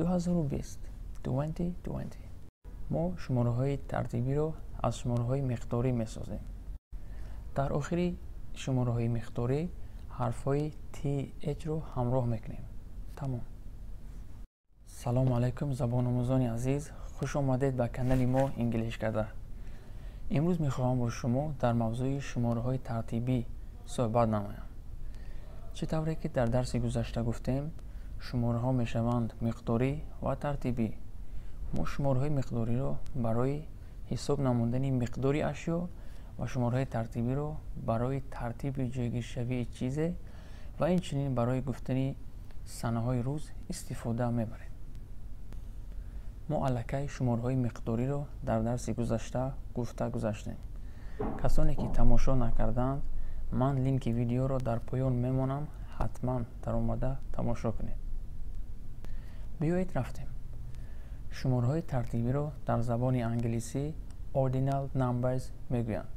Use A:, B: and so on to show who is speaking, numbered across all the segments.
A: 2020, 2020. Мо шумораҳои тартибиро аз шумораҳои миқдорӣ месозем. Дар охири шумораҳои миқдорӣ ҳарфҳои th-ро ҳамроҳ мекунем. Тамом. Салому алайкум, забономӯзони азиз, хуш омадед ба канали мо «Инглиш карда». Имрӯз мехоҳам бо шумо дар мавзӯи шумораҳои тартибӣ суҳбат намоям. Чӣ тавре ки дар дарси гузашта гуфтем, шумораҳо мешаванд миқдорӣ ва тартибӣ. Мо шумораҳои миқдориро барои ҳисоб намудани миқдори ашё ва шумораҳои тартибиро барои тартиби ҷойгиршавии чизе ва инчунин барои гуфтани санаҳои рӯз истифода мебарем. Мо аллакай шумораҳои миқдориро дар дарси гузашта гуфта гузаштем. Касоне ки тамошо накардаанд, ман линки видеоро дар поён мемонам, ҳатман даромада тамошо кунед. Биёед, рафтем. Шумораҳои тартибиро дар забони англисӣ ordinal numbers мегӯянд.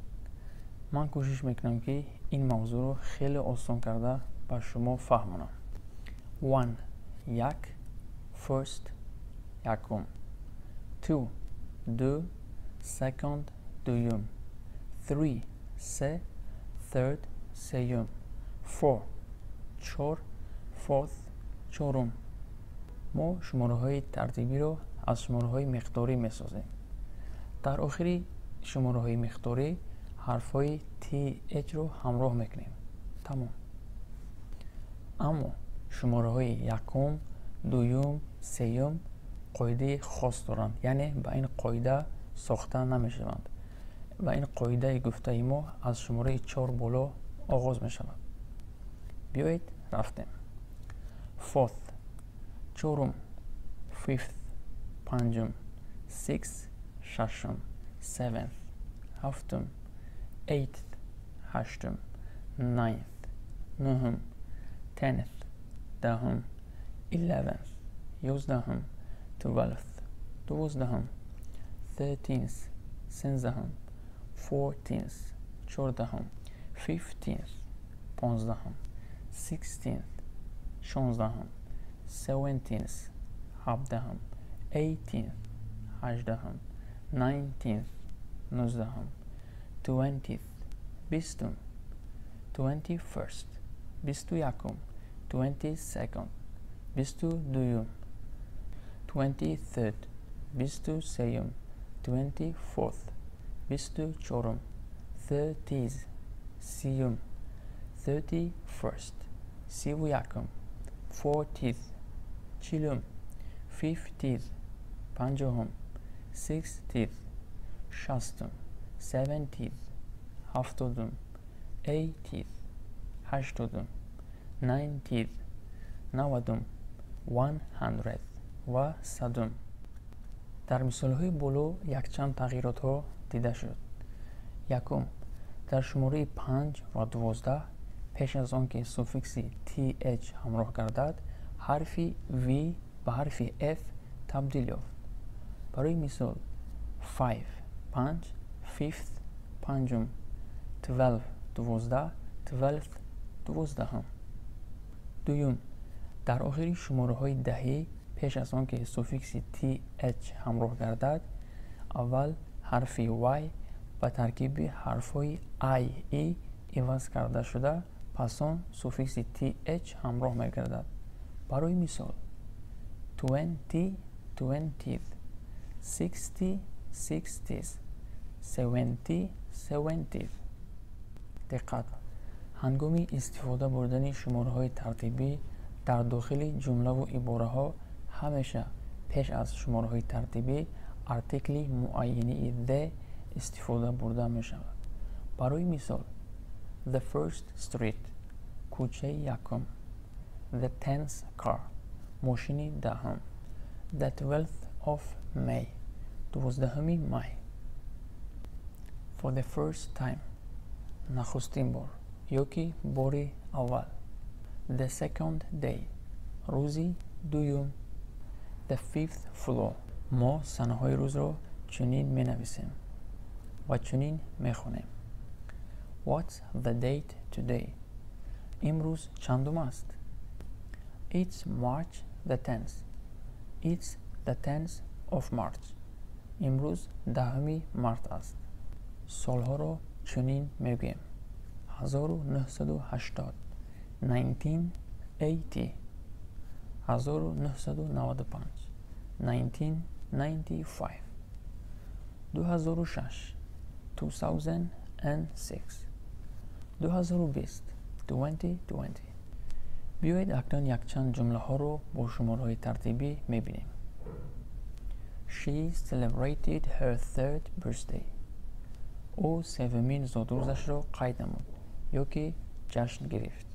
A: Ман кӯшиш мекунам, ки ин мавзӯъро хеле осон карда ба шумо фаҳмонам. One, як, first, якум, two, ду, second, дуюм, three, се, third, сеюм, four, чор, fourth, чорум. Мо шумораҳои тартибиро аз шумораҳои миқдорӣ месозем. Дар охири шумораҳои миқдорӣ ҳарфҳои th-ро ҳамроҳ мекунем. Тамом. Аммо шумораҳои якум, дуюм, сеюм қоидаи хос доранд, яъне ба ин қоида сохта намешаванд ва ин қоидаи гуфтаи мо аз шумораи чор боло оғоз мешавад. Биёед, рафтем. Fourth, чорум, fifth, панҷум, sixth, шашум, seventh, ҳафтум, eighth, ҳаштум, ninth, нуҳум, tenth, даҳум, 11th, 11-ум, 12th, 12-ум, 13th, 13-ум, 14th, 14-ум, 15th, 15-ум, 16th, 16-ум, 17th, 17-ум, 18th, 18-ум, 19th, 19-ум, 20th, 20-ум, 21st, 21-ум, 22nd, 22-ум, 23rd, 23-ум, 24th, 24-ум, 30th, 30-ум, 31st, 31-ум, 40th, 40-ум, 50th, 50-ум, 60th, 60-ум, 70th, 70-ум, 80th, 80-ум, 90th, 90-ум, 100th ва 100-ум. Дар мисолҳои боло якчанд тағйиротҳо дида шуд. Якум, дар шумораи панҷ ва 12 пеш аз он ки суффикси th ҳамроҳ гардад, ҳарфи v ба ҳарфи f табдил ёфт. Барои мисол, five, панҷ, fifth, панҷум, 12, 12, 12th, 12-ум. Дуюм, дар охири шумораҳои даҳӣ пеш аз он ки суффикси th ҳамроҳ гардад, аввал ҳарфи y ба таркиби ҳарфҳои i, e иваз карда шуда, пас он суффикси th ҳамроҳ мегардад. Барои мисол, 20, 20th, 60, 60th, 70, 70th. Диққат! Ҳангоми истифода бурдани шумораҳои тартибӣ дар дохили ҷумлаву ибораҳо ҳамеша пеш аз шумораҳои тартибӣ артикли муайянии the истифода бурда мешавад. Барои мисол, the first street, кӯчаи якум, the 10th car, мошини 10-ум, the 12th of May, 12-уми май. For the first time, нахустин бор ё ки бори аввал. The second day, рӯзи дуюм. The fifth floor. Мо санаҳои рӯзро чунин менависем ва чунин мехонем. What's the date today? Имрӯз чандум аст? It's March the 10th. It's the 10th of March. Имрӯз 10-уми март аст. Солҳоро чунин мегӯем: 1980, 1980, 1995, 1995, 2006, 2006, 2020, 2020. Биёед, акнун якчанд ҷумлаҳоро бо шумораҳои тартибӣ мебинем. She celebrated her third birthday. Ӯ севумин зодрӯзашро қайд намуд ё ки ҷашн гирифт.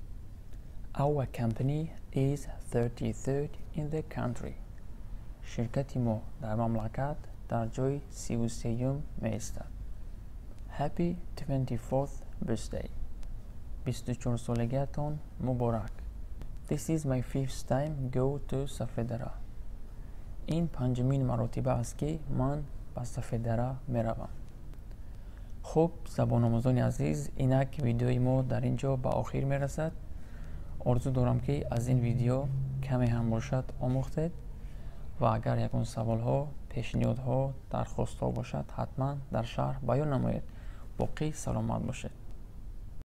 A: Our company is 33rd in the country. Ширкати мо дар мамлакат дар ҷои 33-юм меистад. Happy 24th birthday! 24-солагиатон муборак! This is my fifth time go to Сафеддара. Ин панҷумин маротиба аст, ки ман ба Сафеддара меравам. Хуб, забономӯзони азиз, инак видеои мо дар ин ҷо ба охир мерасад. Орзу дорам, ки аз ин видео каме ҳам бошад омӯхтед ва агар ягон саволҳо, пешниҳодҳо, дархостҳо бошад, ҳатман дар шарҳ баён намоед. Боқӣ саломат бошед.